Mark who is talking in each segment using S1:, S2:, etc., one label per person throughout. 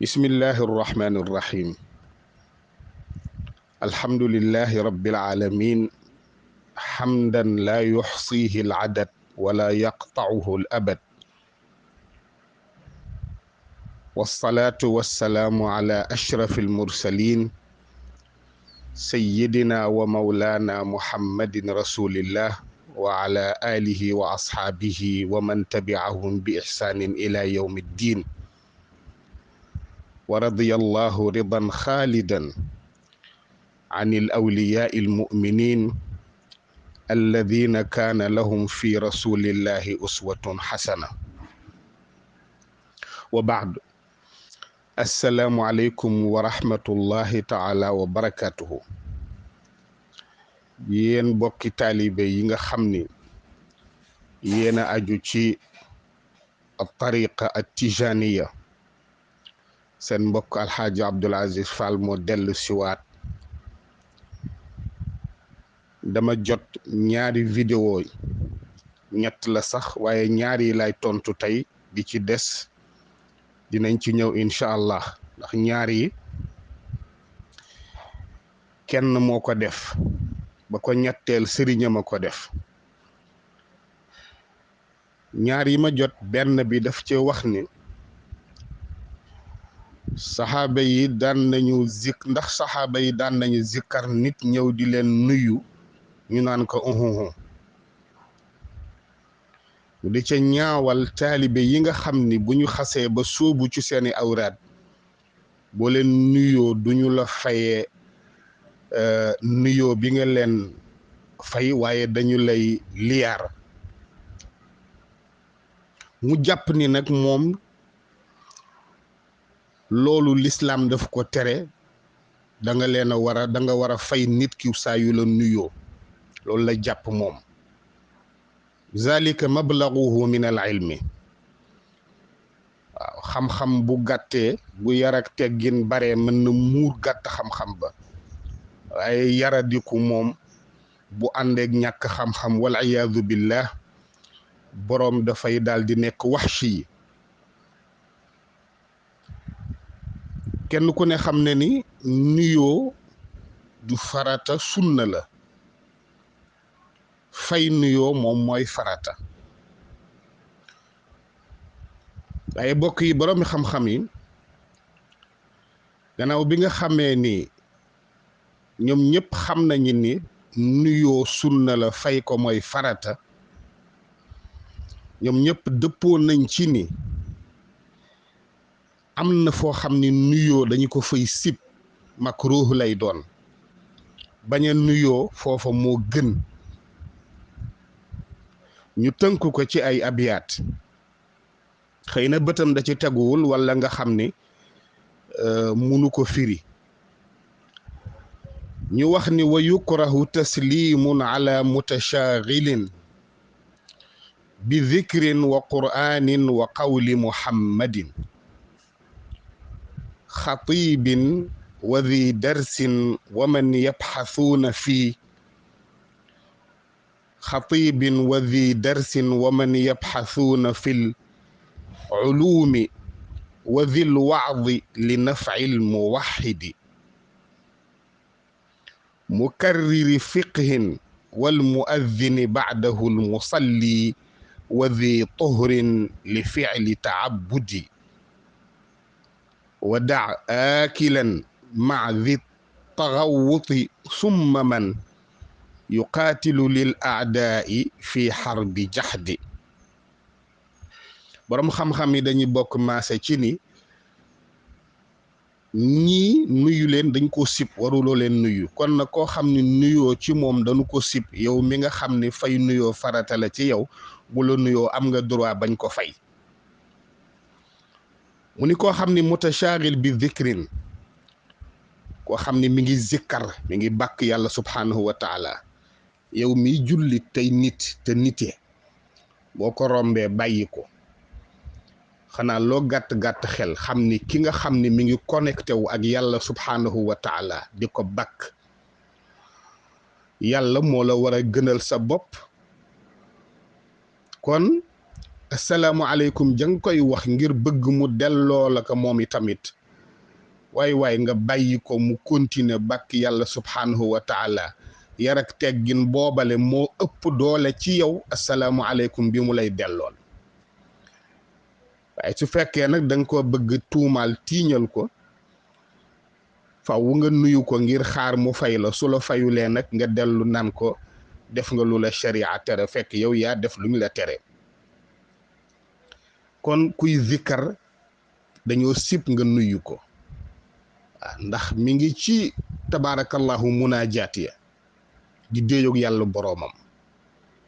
S1: بسم الله الرحمن الرحيم. الحمد لله رب العالمين حمدا لا يحصيه العدد ولا يقطعه الأبد، والصلاة والسلام على أشرف المرسلين سيدنا ومولانا محمد رسول الله وعلى آله وأصحابه ومن تبعهم بإحسان إلى يوم الدين. ورضي الله رضا خالدا عن الأولياء المؤمنين الذين كان لهم في رسول الله أسوة حسنة. وبعد، السلام عليكم ورحمة الله تعالى وبركاته. yéen bokki taalibe yi nga xam ni yéen a aju ci tariqa at tijaniya, seen mbokk alxaaji Abdul Aziz Fall moo dellu siwaat. dama jot ñaari vidéo, ñett la sax waaye ñaar yi lay tontu tey, di ci des dinañ ci ñëw incha allah, ndax ñaar yi kenn moo ko def ba ko ñetteel sëriñam a ko def. ñaar yi ma jot, benn bi daf ci wax ni saxaaba yi daan nañu ndax saxaaba yi daan nañu zikkar nit ñëw di leen nuyu ñu naan ko uhuhu. di ca ñaawal taalibe yi nga xam ni bu ñu xasee ba sóobu ci seeni awraad boo leen nuyoo duñu la fayee nuyoo bi nga leen fay, waaye dañu lay liyaar. mu jàpp ni nag moom loolu lislaam daf ko tere, da nga war a fay nit ki saa yu la nuyoo. loolu la jàpp moom. zalika mablaguhu min al ilmi. waaw, xam-xam bu gàttee, bu yar ak teggin bare, mën na muur gàtt xam-xam ba, waaye yaradiku moom bu àndeek ñàkk xam-xam wal iyaadu billah, boroom dafay daal di nekk waxshi yi. kenn ku ne xam ne ni nuyoo du farata, sunna la. fay nuyoo moom mooy farata. waaye bokk yi, boroomi xam-xam yi gannaaw bi nga xamee ni ñoom ñëpp xam nañu ni nuyoo sunna la, fay ko mooy farata, ñoom ñëpp dëppoo nañ ci ni am na foo xam ni nuyoo dañu ko fay sib, makruh lay doon. bañ a nuyoo foofa moo gën. ñu tënk ko ci ay abiyaat, xëy na bëtam da ci teguwul walla nga xam ni munu ko firi. ñu wax ni wa yukrahu taslimun ala mutashaghilin bi dhikrin wa qur'anin wa qawli muhammadin xatibin wa dhi darsin wa man yabxathuuna fii خطيب وذي درس ومن يبحثون في العلوم وذي الوعظ لنفع الموحد مكرر فقه والمؤذن بعده المصلي وذي طهر لفعل تعبد ودع آكلا مع ذي التغوط ثم من yuqaatilu lil aadaa'i fi xarbi jaxdi. boroom xam-xam yi dañuy bokk maase ci ni ñii nuyu leen dañ ko sib, waruloo leen nuyu. kon nag koo xam ni nuyoo ci moom dañu ko sib, yow mi nga xam ni fay nuyoo farata la ci yow, bu la nuyoo am nga droit bañ ko fay. mu ni koo xam ni mutashaghil bi dhikrin, koo xam ni mi ngi zikkar, mi ngi bàkk yàlla subhanahu wa taala. yow miy jullit tey nit te nite, boo ko rombee bàyyi ko, xanaa loo gàtt-gàtt xel xam ni ki nga xam ni mi ngi connecté wu ak yàlla subhanahu wa taala di ko bàkk, yàlla moo la war a gënal sa bopp. kon asalaamualeykum jang koy wax ngir bëgg mu delloo la ko moom itamit waay nga bàyyi ko mu continuer bàkk yàlla subhanahu wa taala yar ak teggin boobale moo ëpp doole ci yow asalaamu aleykum bi mu lay dellool waaye su fekkee nag da nga ko bëgg tuumaal tiiñal ko faw nga nuyu ko ngir xaar mu fay la su la fayulee nag nga dellu nan ko def nga lu la sharia tere fekk yow yaa def luñ la tere kon kuy zikkar dañoo sib nga nuyu ko ndax mi ngi ci tabaarakallahu munaajaat ya di déeyoog yàlla boroomam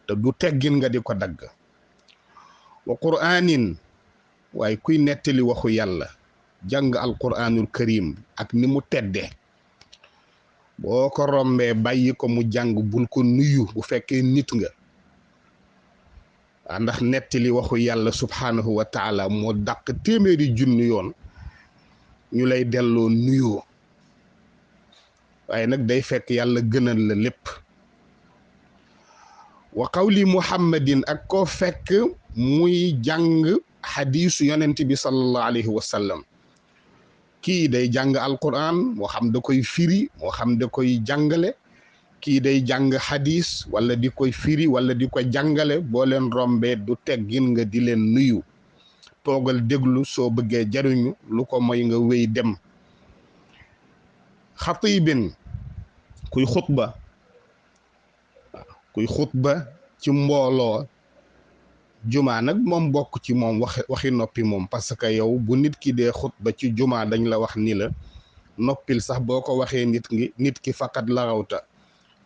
S1: te du teggin nga di ko dagg wa qur'aanin waaye kuy nettali waxu yàlla jàng alquraanul karim ak ni mu tedde boo ko rombee bàyyi ko mu jàng bul ko nuyu bu fekkee nit nga ndax nettali waxu yàlla subhanahu wa taala moo dàq téeméeri junni yoon ñu lay delloo nuyoo waaye nag day fekk yàlla gënal la lépp wa qawli muhammadin ak koo fekk muy jàng xadiisu yonent bi sallallahu alayhi wa sallam kii day jàng alquran moo xam da koy firi moo xam da koy jàngale kii day jàng xadis wala di koy firi wala di ko jàngale boo leen rombee du teggin nga di leen nuyu toogal déglu soo bëggee jariñu lu ko moy nga wéy dem xatibin kuy xutba ci mbooloo jumaa nag moom bokk ci moom waxi noppi moom parce que yow bu nit ki dee xutba ci jumaa dañ la wax ni la noppil sax boo ko waxee nit ki faqat la rawta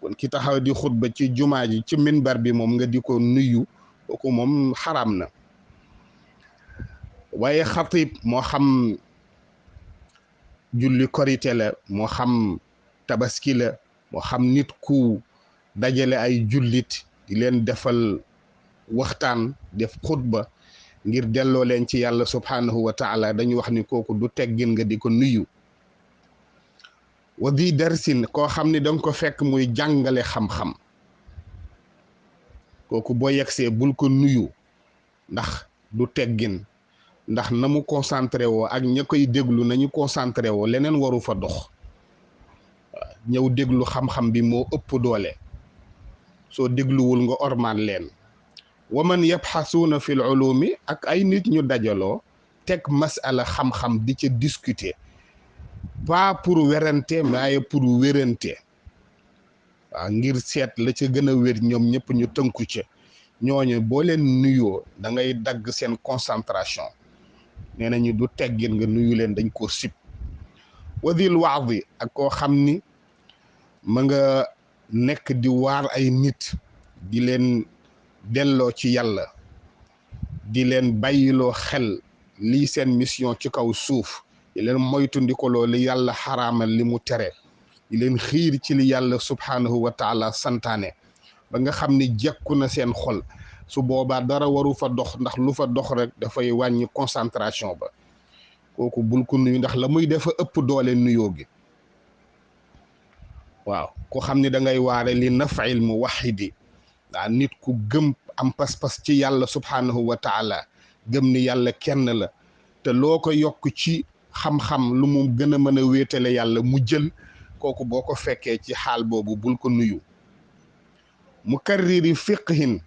S1: kon ki taxaw di xutba ci jumaa ji ci minbar bi moom nga di ko nuyu kooku moom xaraam na waaye xatib moo xam julli korite la moo xam tabaski la moo xam nit ku dajale ay jullit di leen defal waxtaan def xutba ngir delloo leen ci yàlla subhanahu wa taala dañu wax ni kooku du teggin nga di ko nuyu wa di darsin koo xam ni danga ko fekk muy jàngale xam-xam kooku boo yegsee bul ko nuyu ndax du teggin ndax na mu concentré woo ak ña koy déglu nañu concentré woo leneen waru fa dox ñëw déglu xam-xam bi moo ëpp doole soo dégluwul nga ormaan leen wa man yabxasuuna fil ulumi ak ay nit ñu dajaloo teg masala xam-xam di ca discuter pas pour werante mais pour wérante waaw ngir seet la ca gën a wér ñoom ñëpp ñu tënku ca ñooñu boo leen nuyoo da ngay dagg seen concentration nee nañu du teggin nga nuyu leen dañ koo sib wadil waadi ak koo xam ni ma nga nekk di waar ay nit di leen delloo ci yàlla di leen bàyyiloo xel lii seen mission ci kaw suuf di leen moytu ndikoloo li yàlla xaraamal li mu tere di leen xiir ci li yàlla subhanahu wa taala santaane ba nga xam ni jekku na seen xol su boobaa dara waru fa dox ndax lu fa dox rek dafay wàññi concentration ba kooku bul ko nuyu ndax la muy defa ëpp doole nuyoo gi waaw ko xam ni da ngay waare li naf'il muwahhidi daa nit ku gëm am pas-pas ci yàlla subhanahu wa taala gëm ni yàlla kenn la te loo ko yokk ci xam-xam lu mu gën a mën a wéetale yàlla mu jël kooku boo ko fekkee ci xaal boobu bul ko nuyu mukarriri fiqhin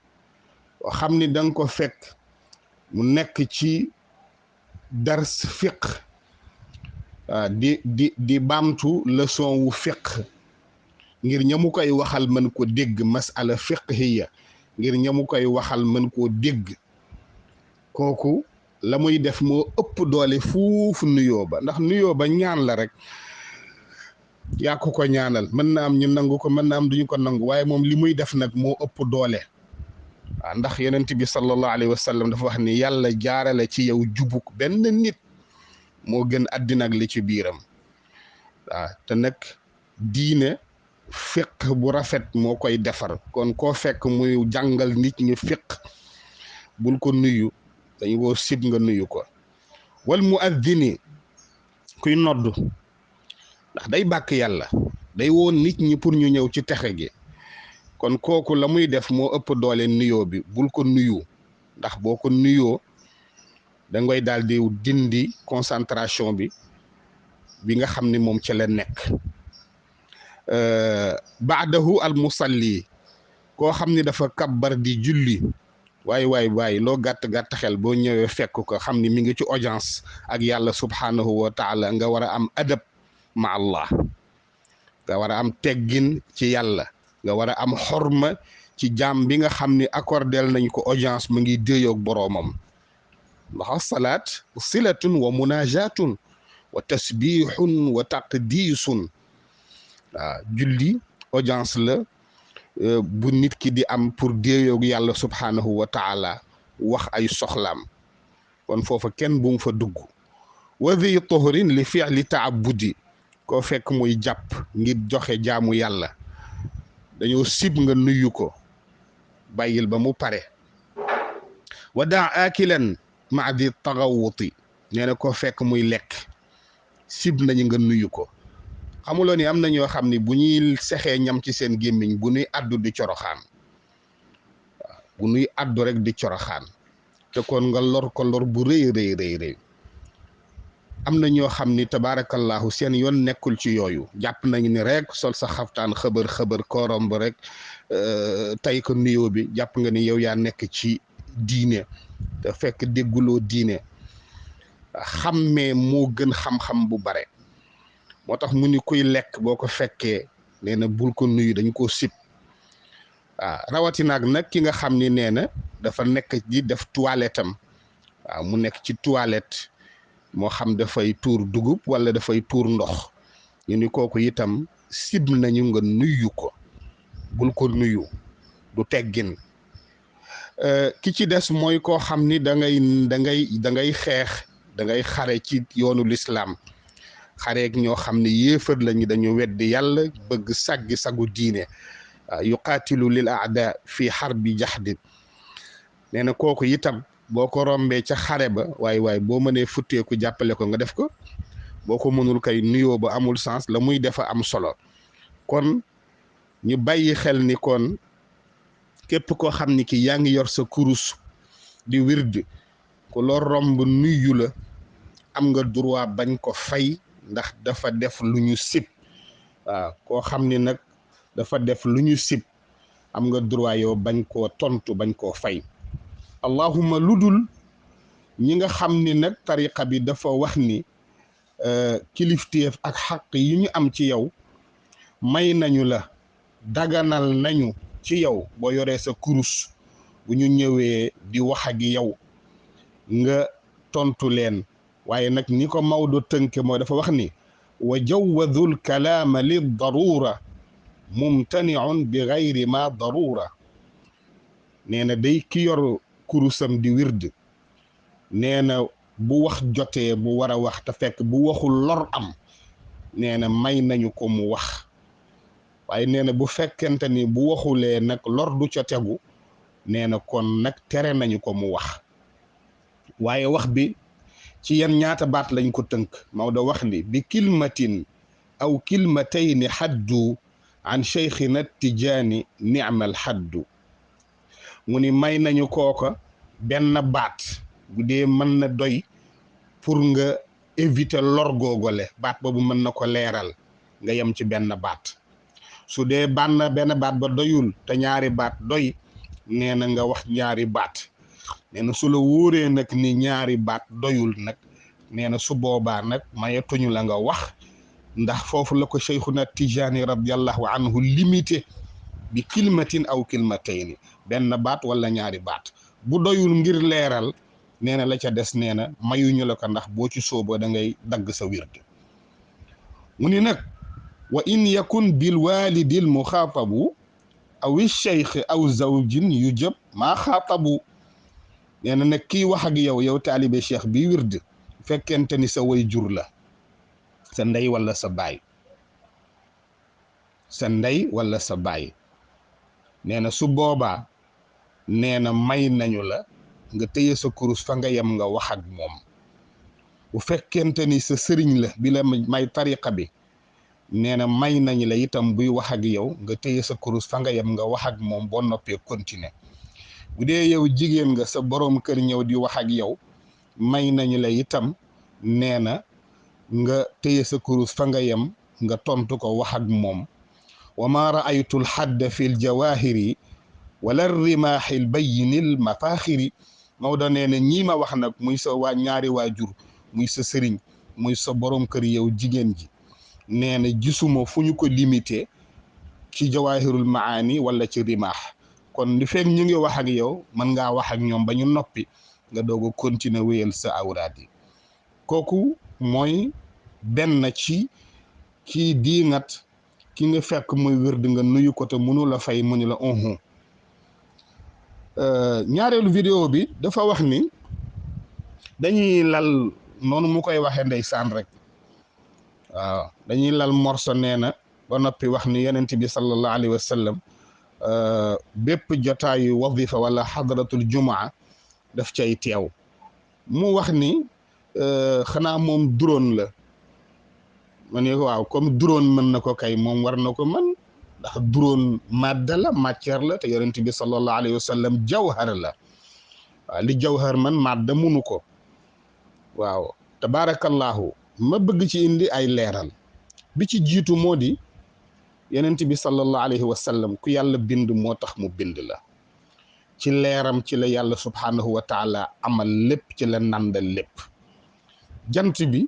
S1: oo xam ni da nga ko fekk mu nekk ci dars fiq di baamtu leçon wu fiq ngir ñamu koy waxal mën ko dégg masala fiqhiya ngir ñamu koy waxal mën koo dégg kooku la muy def moo ëpp doole fuufu nuyoo ba ndax nuyoo ba ñaan la rek yaa ko ñaanal mën na am ñu nangu ko mën na am duñu ko nangu waaye moom li muy def nag moo ëpp doole waaw ndax yonent bi sallallahu alayhi wa sallam dafa wax ni yàlla jaarale ci yow jubuk benn nit moo gën àddina ak li ci biiram waaw te nag diine fiq bu rafet moo koy defar kon koo fekk muy jàngal nit ñi fiq bul ko nuyu dañu woo sib nga nuyu ko wal muaddini kuy noddu ndax day bàkk yàlla day woon nit ñi pour ñu ñëw ci texe gi kon kooku la muy def moo ëpp doole nuyoo bi bul ko nuyu ndax boo ko nuyoo da ngay daal di dindi concentration bi bi nga xam ni moom ca la nekk. baadahu al musalli koo xam ni dafa kabbar di julli waay loo gàtt xel boo ñëwee fekk ko xam ni mi ngi ci audience ak yàlla subhanahu wa taala nga war a am adab ma allah, nga war a am teggin ci yàlla, nga war a am xorma ci jaam bi nga xam ni accordel nañ ko audience mu ngi déyoog boroomam. ndax salaat silatun wa munajatun wa tasbihun wa taqdisun. waaw julli audience la bu nit ki di am pour déeyoog yàlla subhanahu wa taala wax ay soxlaam, kon foofa kenn bu mu fa dugg. wa dhi tuhrin li fi'li ta'abbudi koo fekk muy jàpp ngir joxe jaamu yàlla dañoo sib nga nuyu ko, bàyyil ba mu pare. wa daa akilan ma di taxawuti nee na koo fekk muy lekk sib nañu nga nuyu ko. xamuloo ni am na ñoo xam ni bu ñuy sexee ñam ci seen gémmiñ bu ñuy addu di coroxaan, waaw bu ñuy addu rek di coroxaan, te kon nga lor ko lor bu rëy rëy. am na ñoo xam ni tabaarakallahu seen yoon nekkul ci yooyu, jàpp nañu ni rek sol sa xaftaan xëbër koorom ba rek tey ko nuyoo bi jàpp nga ni yow yaa nekk ci diine, te fekk dégguloo diine. xammee moo gën xam-xam bu bare. moo tax mu ni kuy lekk boo ko fekkee nee na bul ko nuyu, dañ koo sib. waaw rawatinaag nag ki nga xam ni nee na dafa nekk di def toilette am, waaw mu nekk ci toilette moo xam dafay tuur dugub wala dafay tuur ndox, ñu ni kooku itam sib nañu nga nuyu ko, bul ko nuyu, du teggin. ki ci des mooy koo xam ni da ngay xeex, da ngay xare ci yoonu lislaam, xareeg ñoo xam ne yéefar lañu, dañu weddi yàlla bëgg saggi sagu diine. yuqaatilu lil aada fi xarbi jahdin nee na kooku itam boo ko rombee ca xare ba waay boo mënee futteeku jàppale ko nga def ko, boo ko mënul kay nuyoo ba amul sens, la muy defa am solo. kon ñu bàyyi xel ni kon képp koo xam ni ki yaa ngi yor sa kurus di wird, ku loo romb nuyu la am nga droit bañ ko fay ndax dafa def lu ñu sib. waaw koo xam ni nag dafa def lu ñu sib am nga droit yow bañ koo tontu, bañ koo fay. allahuma ludul ñi nga xam ni nag tariqa bi dafa wax ni kilifteef ak xaq yi ñu am ci yow may nañu la, daganal nañu ci yow boo yoree sa kurus bu ñu ñëwee di wax ak yow nga tontu leen. waaye nag ni ko Maodo tënke mooy dafa wax ni wa jawadul kalaama li darura mumtaniun bi gayri ma darura. nee na day ki yor kurusam di wird, nee na bu wax jotee mu war a wax te fekk bu waxul lor am, nee na may nañu ko mu wax. waaye nee na bu fekkente ni bu waxulee nag lor du ca tegu, nee na kon nag tere nañu ko mu wax. waaye wax bi ci yan ñaata baat lañ ko tënk? Maodo wax ni bi kilmatin aw kilmatayni xaddu an cheikhina tijaani ni'mal xaddu. mu ni may nañu kooka benn baat bu dee mën na doy pour nga éviter lor googole, baat boobu mën na ko leeral, nga yem ci benn baat. su dee benn baat ba doyul te ñaari baat doy, nee na nga wax ñaari baat. nee na su la wóoree nag ni ñaari baat doyul nag, nee na su boobaa nag mayetuñu la nga wax, ndax foofu la ko cheikhuna tijaani radiallahu anhu limité bi kilmatin aw kilmatayni, benn baat wala ñaari baat. bu doyul ngir leeral, nee na la ca des nee na mayuñu la ko, ndax boo ci sóoba da ngay dagg sa wird. mu ni nag wa in yakun bil walidil muxaatabu aw cheikh aw zawjin yujab maa xaatabu. nee na nag kii wax ak yow taalibe cheikh bi wird, fekkente ni sa way jur la, sa ndey wala sa baay, nee na su boobaa nee na may nañu la nga téye sa kurus fa nga yem nga wax ak moom. bu fekkente ni sa sëriñ la bi la may tariqa bi, nee na may nañu la itam buy wax ak yow nga téye sa kurus fa nga yem nga wax ak moom boo noppee continuer. bu dee yow jigéen nga sa boroom kër ñëw di wax ak yow, may nañu la itam nee na nga téye sa kurus fa nga yem nga tontu ko wax ak moom wa ma raaytu lxadda fi ljawahiri wala rimaaxi lbayini lmafaaxiri Maodo nee na ñii ma wax nag muy sa waa ñaari waajur muy sa sëriñ muy sa borom kër yow jigéen ji nee na gisuma fu ñu ko limité ci jawahirul maani wala ci rimaax kon li fekk ñu ngi wax ak yow mën ngaa wax ak ñoom ba ñu noppi nga doog a continuer wéyal sa awraad yi kooku mooy benn ci kii diingat ki nga fekk muy wérd nga nuyu ko te mënu la fay mu ni la ñaareelu vidéo bi dafa wax ni dañuy lal noonu mu koy waxee ndeysaan rek waaw dañuy lal morso nee na ba noppi wax ni yonent bi sallallahu alayhi wa sallam bépp jotaayu wazifa wala xadratul jumaa daf cay teew mu wax ni xanaa moom drone la ma ne waaw comme drone mën na ko kay moom war na ko mën ndax drone madda la matière la te yonent bi sallallahu alayhi wa sallam jawhar la waaw li jawhar man madda munu ko waaw tabarakallahu ma bëgg ci indi ay leeral bi ci jiitu moo di yonent bi sallallahu alayhi wa sallam ku yàlla bind moo tax mu bind la ci leeram ci la yàlla subhanahu wa taala amal lépp ci la nandal lépp jant bi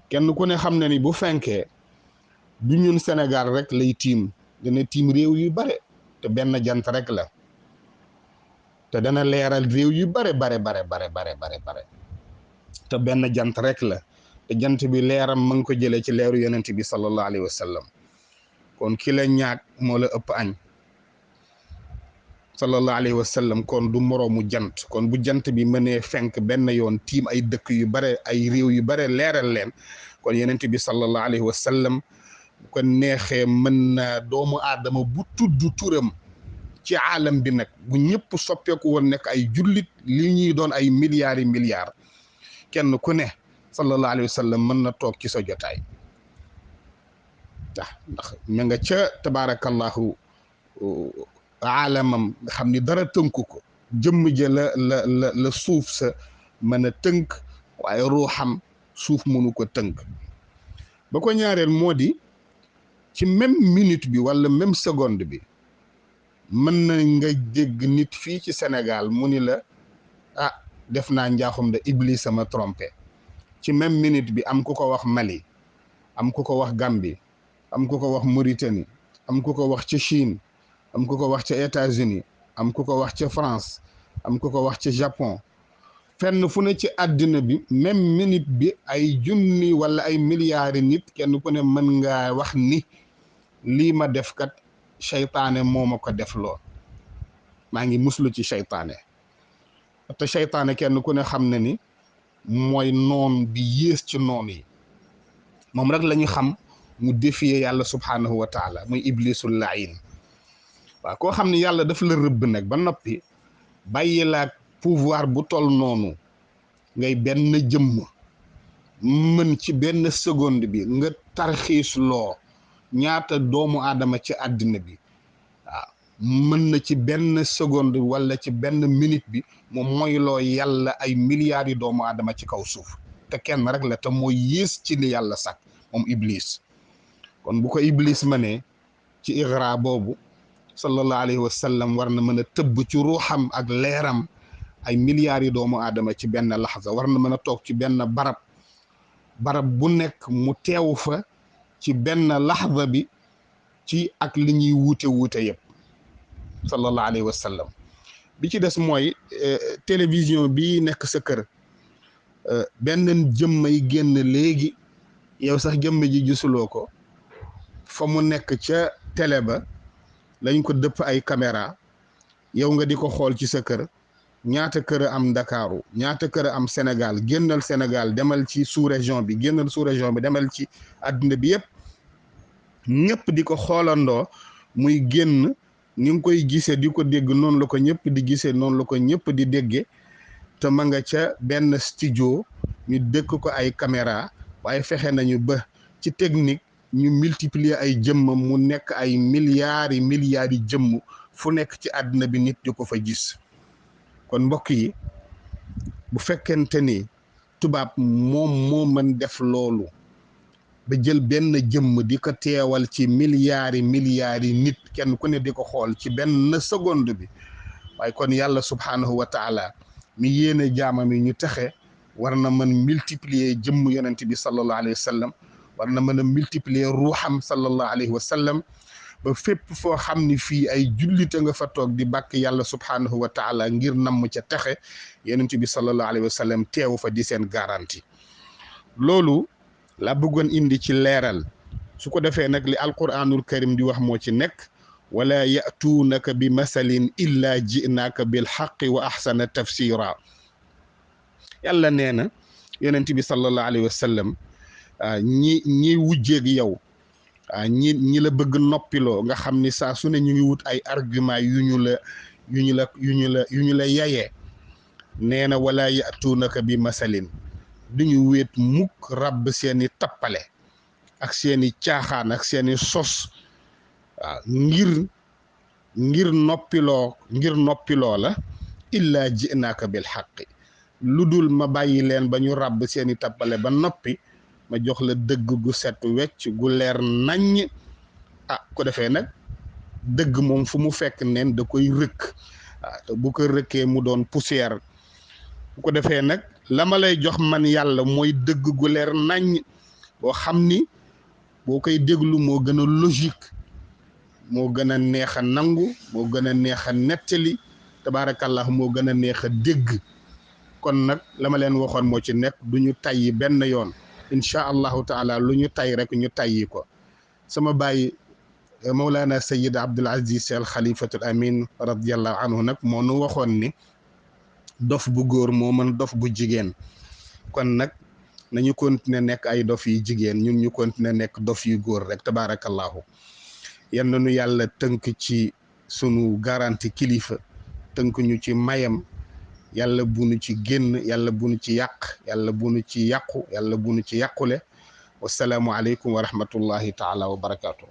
S1: kenn ku ne xam na ni bu fenkee du ñun Sénégal rek lay tiim dana tiim réew yu bare te benn jant rek la te dana leeral réew yu bare te benn jant rek la te jant bi leeram ma ngi ko jëlee ci leeru yonent bi sallallahu alayhi wa sallam kon ki la ñaag moo la ëpp añ sallallahu alayhi wa sallam kon du moroomu jant kon bu jant bi mënee fenk benn yoon tiim ay dëkk yu bare ay réew yu bare leeral leen kon yonent bi sallallahu alayhi wa sallam bu ko neexee mën na doomu aadama bu tudd turam ci aalam bi nag bu ñëpp soppeeku woon nekk ay jullit li ñuy doon ay milliards yi milliards kenn ku ne sallallahu alayhi wa sallam mën na toog ci sa jotaay ndax ña nga ca tabaarakallahu aalamam nga xam ni dara tënku ko jëmm ja la suuf sa mën a tënk waaye ruuxam suuf mënu ko tënk ba ko ñaareel moo di ci même minute bi wala même seconde bi mën na nga dégg nit fii ci Sénégal mu ni la def naa njaaxum de Iblis sama trompé ci même minute bi am ku ko wax Mali am ku ko wax Gambie am ku ko wax Mauritanie am ku ko wax ca Chine am ku ko wax ca États-Unis am ku ko wax ca France am ku ko wax ca Japon fenn fu ne ci àddina bi même minute bi ay junni wala ay milliards nit kenn ku ne mën ngaa wax ni lii ma def kat seytaane moo ma ko def loo maa ngi muslu ci seytaane te seytaane kenn ku ne xam ne ni mooy noon bi yées ci noon yi moom rek la ñu xam mu défier yàlla subhanahu wa taala muy iblisul layin waaw koo xam ne yàlla daf la rëbb nag ba noppi bàyyi la pouvoir bu tol noonu ngay benn jëmm mën ci benn seconde bi nga tarxiis loo ñaata doomu aadama ci àddina bi waaw mën na ci benn seconde wala ci benn minute bi moom mooy loo yàlla ay milliards yi doomu aadama ci kaw suuf te kenn rek la te mooy yées ci li yàlla sax moom iblis kon bu ko iblis mënee ci igra boobu sallallahu alayhi wa sallam war na mën a tëbb ci ruuxam ak leeram ay milliards yi doomu aadama ci benn laxza war na mën a toog ci benn barab bu nekk mu teew fa ci benn laxza bi ci ak li ñuy wuute yëpp sallallahu alayhi wa sallam bi ci des mooy télévision bi nekk sa kër benn jëmmay génn léegi yow sax jëmm ji gisuloo ko fa mu nekk ca télé ba lañ ko dëpp ay caméra yow nga di ko xool ci sa kër ñaata kër am Ndakaaru ñaata kër am Sénégal génnal Sénégal demal ci sous-région bi génnal sous-région bi demal ci àdduna bi yëpp ñëpp di ko xoolandoo muy génn ni nga koy gisee di ko dégg noonu la ko ñëpp di gisee noonu la ko ñëpp di déggee te ma nga ca benn studio ñu dëkk ko ay caméra waaye fexe nañu ba ci technique ñu multiplier ay jëmmam mu nekk ay milliards yi jëmm fu nekk ci àdduna bi nit di ko fa gis kon mbokk yi bu fekkente ni tubaab moom moo mën def loolu ba jël benn jëmm di ko teewal ci milliards yi nit kenn ku ne di ko xool ci benn seconde bi waaye kon yàlla subhaanahu wa taala mi yéene jaamam yi ñu texe war na mën multiplier jëmm yonent bi sallallahu alayhi wa sallam war na mën a multiplier ruuxam sallallahu alayhi wa sallam ba fépp foo xam ni fii ay jullite nga fa toog di bàkk yàlla subhaanahu wa taala ngir namm ca texe yonent bi sallallahu alayhi wa sallam teew fa di seen garanti loolu la bëggoon indi ci leeral su ko defee nag li alquranul karim di wax moo ci nekk wala ya'tuunaka bi masalin illa ji'naaka bil haqqi wa ahsana tafsira yàlla nee na yonent bi sallallahu alayhi wa sallam ñi wujjeeg yow ñi la bëgg noppiloo nga xam ni saa su ne ñu ngi wut ay argument yu ñu la yayee nee na wala ya'tuunaka bi masalin duñu wéet mukk ràbb seeni tappale ak seeni caaxaan ak seeni sos waaw ngir noppiloo la illaa ji'naaka bil haqqi lu dul ma bàyyi leen ba ñu ràbb seeni tappale ba noppi ma jox la dëgg gu set wecc gu leer naññ ko defee nag dëgg moom fu mu fekk neen da koy rëkk te bu ko rëkkee mu doon poussière bu ko defee nag la ma lay jox man yàlla mooy dëgg gu leer naññ boo xam ni boo koy déglu moo gën a logique moo gën a neex a nangu moo gën a neex a nettali tabaarakallah moo gën a neex a dégg kon nag la ma leen waxoon moo ci nekk du ñu tayyi benn yoon incha allahu taala lu ñu tay rek ñu tayyi ko sama baay Mawlana Sayyid Abdul Aziz Al Khalifatul Amin radiyallahu anhu nag moo nu waxoon ni dof bu góor moo mën dof bu jigéen kon nag nañu continuer nekk ay dof yu jigéen ñun ñu continuer nekk dof yu góor rek tabaarakallahu yan nañu yàlla tënk ci sunu garanti kilifa tënk ñu ci mayam yàlla bu nu ci génn yàlla bu nu ci yàq yàlla bu nu ci yàqu yàlla bu nu ci yàqule wasalaamu aleykum wa rahmatullahi taala wa barakaatu.